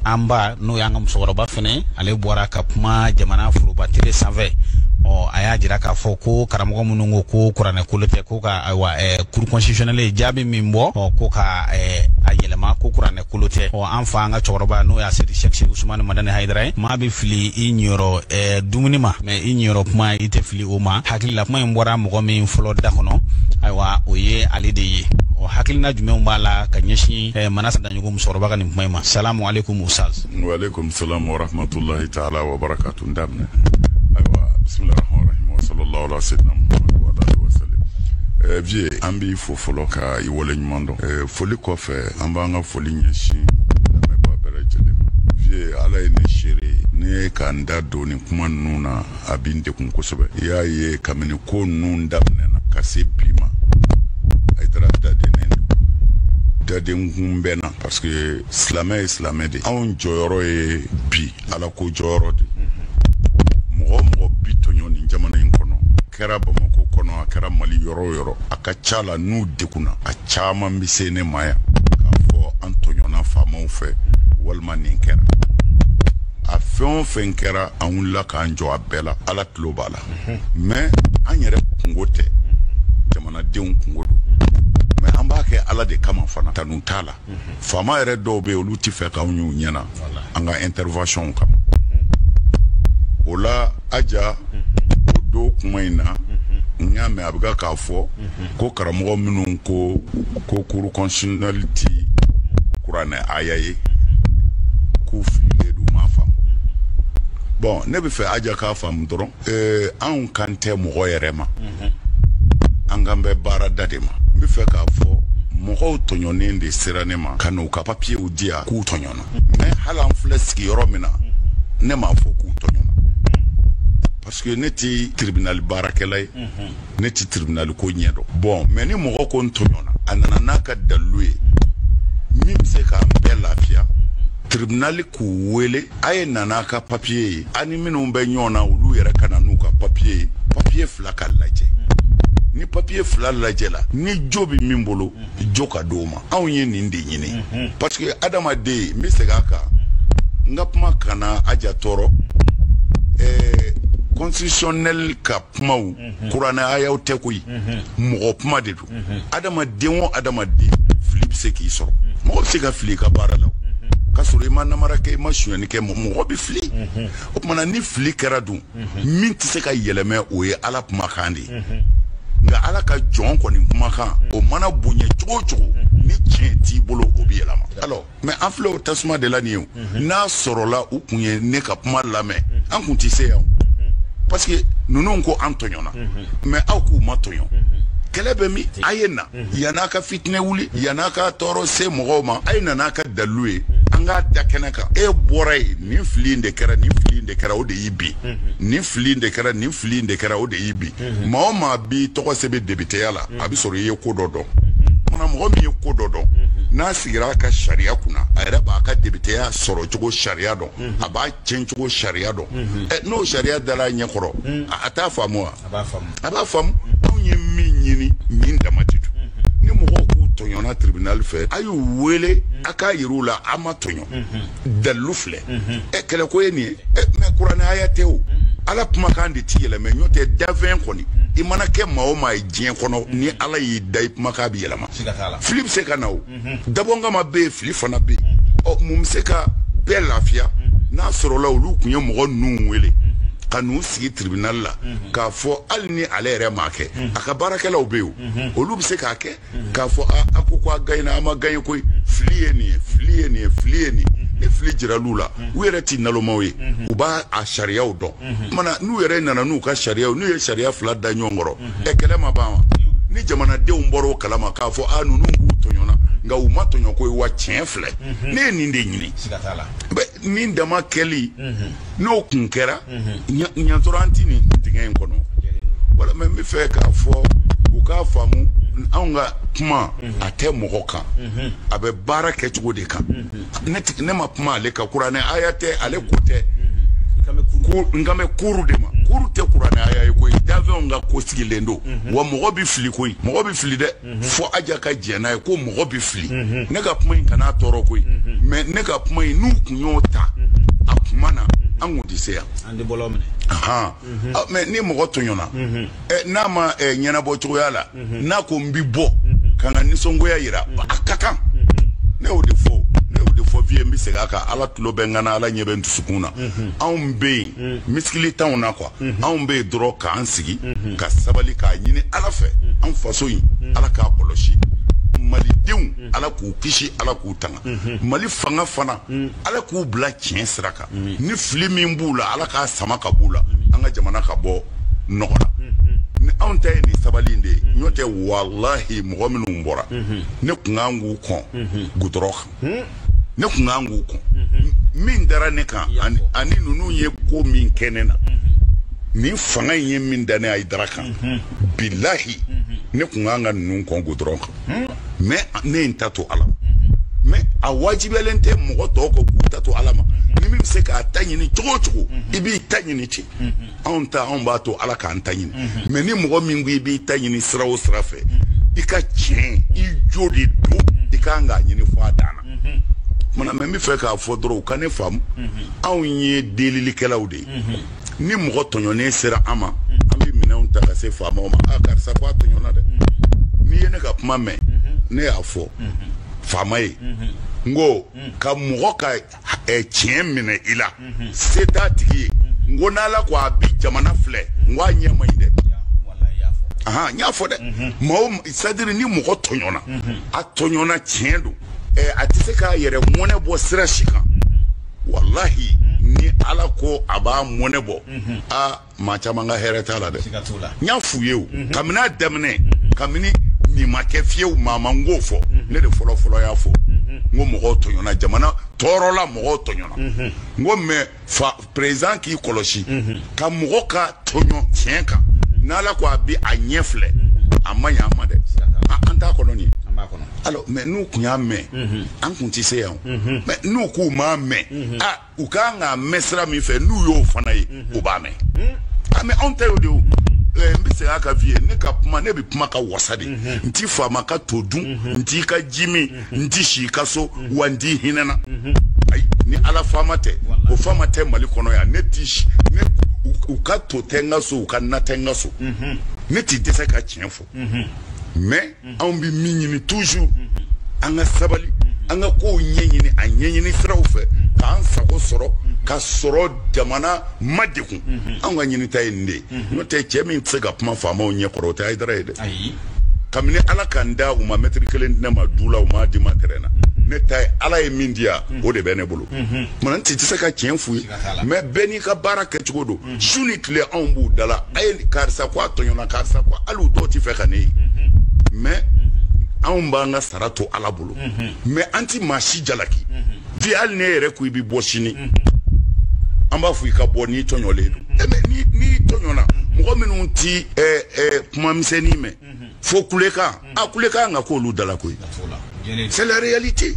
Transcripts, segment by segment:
An ba, n'o y'an ka musokɔrɔba fɛnɛ, ale bɔra ka kuma jamana foroba télé sanfɛ. Ɔ, a y'a jira k'a fɔ ko karamɔgɔ minnu ko ko kuranɛ kolo tɛ, ko ka, ayiwa, cour constitutionnelle ye jaabi min bɔ, ɔ, ko ka a yɛlɛma ko kuranɛ kolo tɛ. Ɔ, an fa, an ka cɛkɔrɔba, n'o y'a Seyidi Sɛki Sidi Usumani Madani Hayidara ye, maa bɛ fili i ɲiyɔrɔ dumuni ma, mais i ɲiyɔrɔ kuma, i tɛ fili o ma. Hakili la, kuma in bɔra mɔgɔ min fɔlɔ da kɔnɔ, ayiwa, o ye ale de ye. Ɔ, hakilina jumɛnw b'a la ka ɲɛsin Manasa Daɲogo musokɔrɔba ka nin kuma in ma? Salamu aleykum, ustaz. Waaleykum salam wa rahmatullahi taala wa barakatu. N daminɛ, ayiwa, bisimilahi rahmani rahim wa sallallahu ala sayyidina Muhammad wa alihi wa sallam. Vieux, an b'i fo fɔlɔ ka i wale ɲuman dɔn. Foli kɔfɛ, an b'an ka foli ɲɛsin lamɛnbaa bɛɛ lajɛlen ma. Vieux, Ala ye ne seere ye, ne ka n da don nin kuma ninnu na, a bɛ n degun kosɛbɛ. I y'a ye, kabini ko ninnu daminɛna ka se bi ma, Hayidara dadennen don, daden kun bɛ na, parce que silamɛ ye silamɛ de. Anw jɔyɔrɔ ye bi Ala ko jɔyɔrɔ de. Mɔgɔ o mɔgɔ bi tɔɲɔ nin jamana in kɔnɔ, kɛra Bamakɔ kɔnɔ, a kɛra Mali yɔrɔ o yɔrɔ, a ka ca la n'u degunna, a caman bɛ se ne ma yan k'a fɔ an tɔɲɔna faamaw fɛ walima nin kɛra. A fɛn o fɛn kɛra, an wulila k'an jɔ a bɛɛ la. Ala tulo b'a la. Mais an yɛrɛ kungo tɛ, jamanadenw kungo don, mais an b'a kɛ Ala de kama fana. Tanu t'a la. Faama yɛrɛ dɔw bɛ yen, olu ti fɛ k'anw y'u ɲɛna an ka intervention kama. O la, Aja, o don kuma in na, n y'a mɛn a bɛ ka k'a fɔ ko karamɔgɔ minnu ko ko cour constitutionnelle ti kuranɛ aya ye, k'u fililen don, u m'a faamu. Bon, ne bɛ fɛ Aja k'a faamu dɔrɔn, anw kan tɛ mɔgɔ yɛrɛ ma, an kan bɛ baarada de ma. N bɛ fɛ k'a fɔ mɔgɔw tɔɲɔnen de sera ne ma ka n'u ka papiyew di yan k'u tɔɲɔna. Mais hali an filɛ sigiyɔrɔ min na, ne m'a fɔ k'u tɔɲɔna, parce que ne ti tribunal baarakɛla ye, ne ti tribunal ko ɲɛ dɔn. Bon, mais ni mɔgɔ ko n tɔɲɔna, a nana n'a ka dalilu ye min bɛ se k'an bɛɛ lafiya, tribunal k'u wele, a ye nana ka papiye ye, a ni minnu bɛ ɲɔgɔn na, olu yɛrɛ ka na n'u ka papiye ye, papiye fila ka lajɛ. Ni papiye fila lajɛ la, ni jo bɛ min bolo, jo ka d'o ma. Anw ye nin de ɲini, parce que adamaden, n bɛ segin a kan, n ka kuma kana Aja tɔɔrɔ. Constitutionnel ka kumaw, kuranɛ ayaw tɛ koyi, mɔgɔ kuma de don. Adamaden o adamaden, fili bɛ se k'i sɔrɔ. Mɔgɔ bɛ se ka fili i ka baara la k'a sɔrɔ i ma namara kɛ, i ma sonyɛni kɛ. Mɔgɔ bɛ fili. O tuma na, ni fili kɛra dun, min tɛ se ka yɛlɛmɛ, o ye Ala kumakan de ye. Nka Ala ka jɔn kɔni kumakan, o mana bonya cogo o cogo, ni tiɲɛ t'i bolo, o bɛ yɛlɛma. Alors, mais an filɛ o tasuma de la nin ye. O n'a sɔrɔla u kun ye ne ka kuma lamɛn, an kun tɛ se yan, parce que ninnu ko an tɔɲɔna, mais aw k'u ma tɔɲɔ. Kɛlɛ bɛ min? A ye na yann'a ka fitinɛ wuli, yann'a ka tɔɔrɔ se mɔgɔw ma, a ye na n'a ka dalilu ye, an k'a da kɛnɛ kan. E bɔra yen, nin fili in de kɛra, nin fili in de kɛra, o de y'i bin. Nin fili in de kɛra, nin fili in de kɛra, o de y'i bin. Maa o maa b'i tɔgɔ sɛbɛn depiteya la, a bɛ sɔrɔ i ye ko dɔ dɔn. Kumana, mɔgɔ min ye ko dɔ dɔn, n'a sigira a ka sariya kunna, a yɛrɛ b'a ka depiteya sɔrɔ cogo sariya dɔn, a b'a tiɲɛ cogo sariya dɔn. N'o sariya dara a ɲɛ kɔrɔ, a t'a faamu wa? A b'a faamu. Anw ye min ɲini, nin dama tɛ dun. Ni mɔgɔw k'u tɔɲɔna tribunal fɛ, a y'u wele, a k'a yir'u la a ma tɔɲɔ, dalilu filɛ. Kɛlɛko ye nin ye. Mais kuranɛ aya tɛ o, Ala kumakan de ti yɛlɛmɛ. N'o tɛ, dafɛn kɔni, i mana kɛ maa o maa ye diɲɛ kɔnɔ, ni Ala y'i da, i kumakan bɛ yɛlɛma. Fili bɛ se ka na, o dabɔnkama bɛ yen, fili fana bɛ yen. Ɔ, mun bɛ se ka bɛɛ lafiya? N'a sɔrɔla olu tun ye mɔgɔ ninnu wele ka n'u sigi tribunal la k'a fɔ, hali ni ale yɛrɛ m'a kɛ, a ka baarakɛlaw bɛ yen, olu bɛ se k'a kɛ, k'a fɔ a ko ko a gagnera, a ma gagné koyi, fili ye nin ye, fili ye nin ye, fili ye nin ye. Ni fili jiral'u la, u yɛrɛ ti nalomaw ye, u b'a a sariyaw dɔn. Kumana, n'u yɛrɛ nana n'u ka sariyaw, n'u ye sariya fila da ɲɔgɔn kɔrɔ, kɛlɛ ma ban wa? Ni jamanadenw bɔra o kalama k'a fɔ a ninnu k'u tɔɲɔna, nka u ma tɔɲɔ koyi, wa tiɲɛ filɛ, ne ye nin de ɲini. Nin dama kɛli, n'o kun kɛra ɲantɔrɔ, an ti nin dingɛ in kɔnɔ. Wala, mais n bɛ fɛ k'a fɔ u k'a faamu, anw ka kuma a tɛ mɔgɔ kan, a bɛ baara kɛcogo de kan. Ne ma kuma ale kan, kuranɛ aya tɛ, ale ko tɛ, n kan bɛ cour de ma. Kuru tɛ kuranɛ aya ye koyi, dafɛnw ka ko sigilen don. Wa mɔgɔ bɛ fili koyi, mɔgɔ bɛ fili dɛ. Fo Aja ka jɛn n'a ye ko mɔgɔ bɛ fili. Ne ka kuma in kana tɔɔrɔ koyi, mais ne ka kuma in n'u kun y'o ta a kuma na, an kun tɛ se yan. An tɛ bɔlɔ minɛ. Mais ni mɔgɔ tɔɲɔna, n'a ma ɲɛnabɔ cogoya la, n'a ko n bi bɔ ka n ka nisɔngoya yira, a ka kan. Ne y'o de fɔ, ne y'o de fɔ vieux, n bɛ segin a kan. Ala tulo bɛ n kan na, Ala ɲɛ bɛ n dusukun na. Anw bɛ yen misikili t'anw na quoi. Anw bɛ yen dɔrɔn k'an sigi ka sabali k'a ɲini Ala fɛ, an faso in Ala k'a kɔlɔsi, malidenw Ala k'u kisi, Ala k'u tanga, Mali fanga fana Ala k'u bila tiɲɛ sira kan, ni fili min b'u la Ala k'a sama ka b'u la, an ka jamana ka bɔ nɔgɔ la. Ni anw ta ye nin sabali in de ye, n'o tɛ walahi mɔgɔ minnu bɔra, ne kun kan k'u kɔn gudɔrɔn kan, ne kun kan k'u kɔn. Min dara ne kan ani ninnu ye ko min kɛ ne na, nin fanga in ye min da ne Hayidara kan, bilahi ne kun kan ka ninnu kɔn gudɔrɔn kan. Mais ne ye n ta to Ala ma. Mais a wajibiyalen tɛ mɔgɔ tɔw kɔ k'u ta to Ala ma. Ni min bɛ se k'a ta ɲini cogo o cogo, i b'i ta ɲini ten. Anw ta, anw b'a to Ala k'an ta ɲini. Mais ni mɔgɔ min ko i b'i ta ɲini sira o sira fɛ, i ka tiɲɛ i jo de don, i kan k'a ɲini fo a dan na. Kumana mais n bɛ fɛ k'a fɔ dɔrɔn, u ka ne faamu, anw ye delilikɛlaw de ye. Ni mɔgɔ tɔɲɔnen sera an ma, an bɛ minɛnw ta ka se faamaw ma. A karisa ko a tɔɲɔna dɛ. N'i ye ne ka kuma mɛn, ne y'a fɔ faama ye, n ko ka mɔgɔ ka tiɲɛ minɛ i la, se t'a tigi ye. N ko n'Ala ko a bi jamana filɛ, n ko a ɲɛ man ɲi dɛ. N y'a fɔ dɛ. Maa o, c'est à dire ni mɔgɔ tɔɲɔna, a tɔɲɔna tiɲɛ don, a tɛ se k'a yɛrɛ mɔnɛ bɔ sira si kan. Walahi ni Ala ko a b'a mɔnɛ bɔ, a maa caman ka hɛrɛ t'a la dɛ. N y'a f'u ye o, kabini a daminɛ, kabini nin ma kɛ fiyewu, maa ma n k'o fɔ, ne de fɔlɔ fɔlɔ y'a fɔ. N ko mɔgɔw tɔɲɔna, jamana tɔɔrɔla, mɔgɔw tɔɲɔna. N ko mais fa président k'i kɔlɔsi ka mɔgɔ ka tɔɲɔ tiɲɛ kan, n'Ala ko a bi a ɲɛ filɛ, a ma ɲɛ an ma dɛ. An t'a kɔnɔ nin ye. Alors mais n'u kun y'a mɛn, an kun tɛ se yan. Mais n'u k'u m'a mɛn, a u kan k'a mɛn sira min fɛ, n'u y'o fana ye, u b'a mɛn. Ah mais anw ta y'o de ye o. N bɛ segin a kan f'i ye, ne ka kuma, ne bɛ kuma ka wasa de. N ti faama ka to dun, n t'i ka ji min, n ti si i ka so, wa n t'i hinɛ na. Ayi, ni Ala faama tɛ, o faama tɛ Mali kɔnɔ yan. Ne ti ne u ka to tɛ n ka so, u ka na tɛ n ka so. Ne ti dɛsɛ ka tiɲɛ fɔ. Mais anw bɛ min ɲini toujours, an ka sabali, an ka kow ɲɛɲini a ɲɛɲini siraw fɛ, k'an sago sɔrɔ, ka sɔrɔ jamana ma degun. Anw ka ɲinita ye nin de ye. N'o tɛ cɛ min tɛ se ka kuma faamaw ɲɛkɔrɔ, o tɛ Hayidara ye dɛ. Kabini Ala ka n da, u ma mɛtiri kelen di ne ma du la, u m'a di ma terrain na. Ne ta ye Ala ye min di yan, o de bɛ ne bolo. Kumana n tɛ se ka tiɲɛ f'u ye. Mais bɛɛ n'i ka baara kɛcogo don. Su ni tile anw b'u da la. A ye karisa ko a tɔɲɔna, karisa ko hali u dɔw tɛ fɛ ka ne ye. Mais anw b'an ka sara to Ala bolo. Mais an ti maa si jalaki. Fi hali ne yɛrɛ ko i bɛ bɔ sini, an b'a fɔ i ka bɔ n'i tɔɲɔlen don. Mais n'i tɔɲɔna, mɔgɔ minnu ti kuma misɛnnin mɛn fo kulekan, a kulekan ka k'olu da la koyi. C'est la réalité.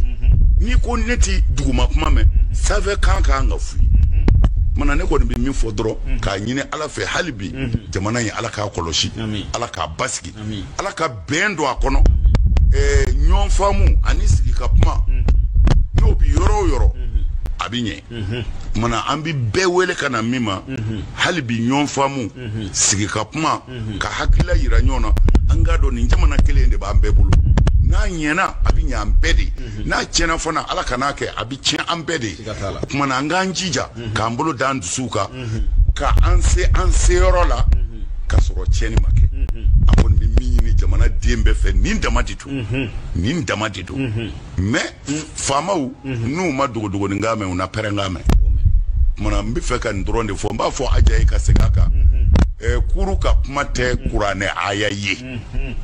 N'i ko ne ti duguma kuma mɛn, sanfɛ kan kan ka f'u ye. Mana ne kɔni bɛ min fɔ dɔrɔn, k'a ɲini Ala fɛ hali bi, jamana in Ala k'a kɔlɔsi, Ala k'a basigi, Ala ka bɛn don a kɔnɔ, ɲɔgɔn faamu ani sigi ka kuma, n'o bi yɔrɔ o yɔrɔ a bi ɲɛ. Kumana an bi bɛɛ wele ka na min ma, hali bi ɲɔgɔn faamu, sigi ka kuma, ka hakilila yira ɲɔgɔn na. An k'a dɔn nin jamana kelen de b'an bɛɛ bolo. N'a ɲɛna a bɛ ɲɛ an bɛɛ de, n'a tiɲɛna fana Ala kan'a kɛ, a bɛ tiɲɛ an bɛɛ de. O kumana an k'an jija k'an bolo d'an dusuw kan, ka an se an seyɔrɔ la, k'a sɔrɔ tiɲɛni ma kɛ. An kɔni bɛ min ɲini jamana den bɛɛ fɛ, nin dama de don, nin dama de don. Mais faamaw n'u ma dogodogoninkan mɛn, u na pɛrɛnkan mɛn. Kumana n bɛ fɛ ka nin dɔrɔn de fɔ. N b'a fɔ Aja ye ka segin a kan. Kuru ka kuma tɛ kuranɛ aya ye.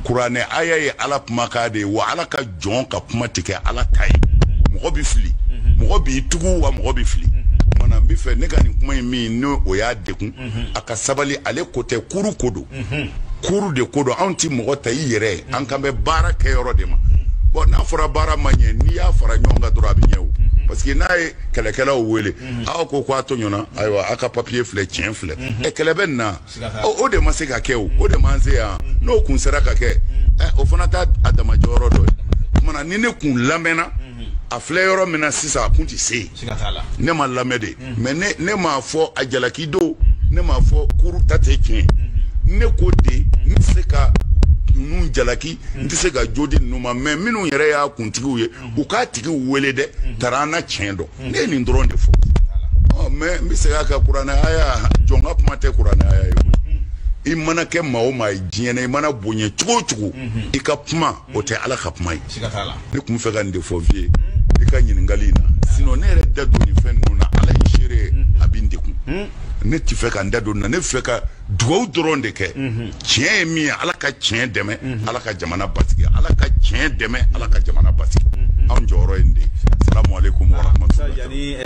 Kuranɛ aya ye Ala kumakan de ye, wa Ala ka jɔn ka kuma tɛ kɛ Ala ta ye. Mɔgɔ bɛ fili, mɔgɔ b'i tugu, wa mɔgɔ bɛ fili. Kumana n bɛ fɛ ne ka nin kuma in min n'o o y'a degun, a ka sabali. Ale ko tɛ, kuru ko don, kuru de ko don. Anw ti mɔgɔ ta i yɛrɛ ye, an kan bɛ baara kɛ yɔrɔ de ma. Bon n'a fɔra baara ma ɲɛ, n'i y'a fara ɲɔgɔn kan dɔrɔn a bɛ ɲɛ o. Parce que n'a ye kɛlɛkɛlaw wele, aw ko k'a tɔɲɔna, ayiwa aw ka papier filɛ, tiɲɛ filɛ, ɛ kɛlɛ bɛ nin na, o de ma se ka kɛ, o de m'an se yan. N'o kun sera ka kɛ, o fana t'a a dama jɔyɔrɔ dɔ ye. O kumana ni ne kun lamɛnna, a filɛ yɔrɔ min na sisan, a kun tɛ se yen. Ne ma lamɛn de, mais ne m'a fɔ a jalaki don, ne m'a fɔ kuru ta tɛ tiɲɛ. Ne ko de n tɛ se ka ninnu jalaki, n tɛ se ka jo di ninnu ma, mais minnu yɛrɛ y'a kuntigiw ye, u k'a tigiw wele dɛ, taara an na tiɲɛ dɔn. Ne ye nin dɔrɔn de fɔ. Ɔ mais n bɛ segin a kan, kuranɛ aya, jɔn ka kuma tɛ kuranɛ aya ye koyi. I mana kɛ maa o maa ye diɲɛ na, i mana bonya cogo o cogo, i ka kuma o tɛ Ala ka kuma ye. Ne tun bɛ fɛ ka nin de fɔ vieux i ka ɲininkali in na, sinon ne yɛrɛ da don nin fɛn ninnu na, Ala ye seere ye, a bɛ n degun. Ne ti fɛ ka n da don nin na, ne fɛ ka dugawu dɔrɔn de kɛ. Tiɲɛ ye min ye, Ala ka tiɲɛ dɛmɛ, Ala ka jamana basigi, Ala ka tiɲɛ dɛmɛ, Ala ka jamana basigi. Anw jɔyɔrɔ ye nin de ye. Salamu aleykum wa rahmatulahi.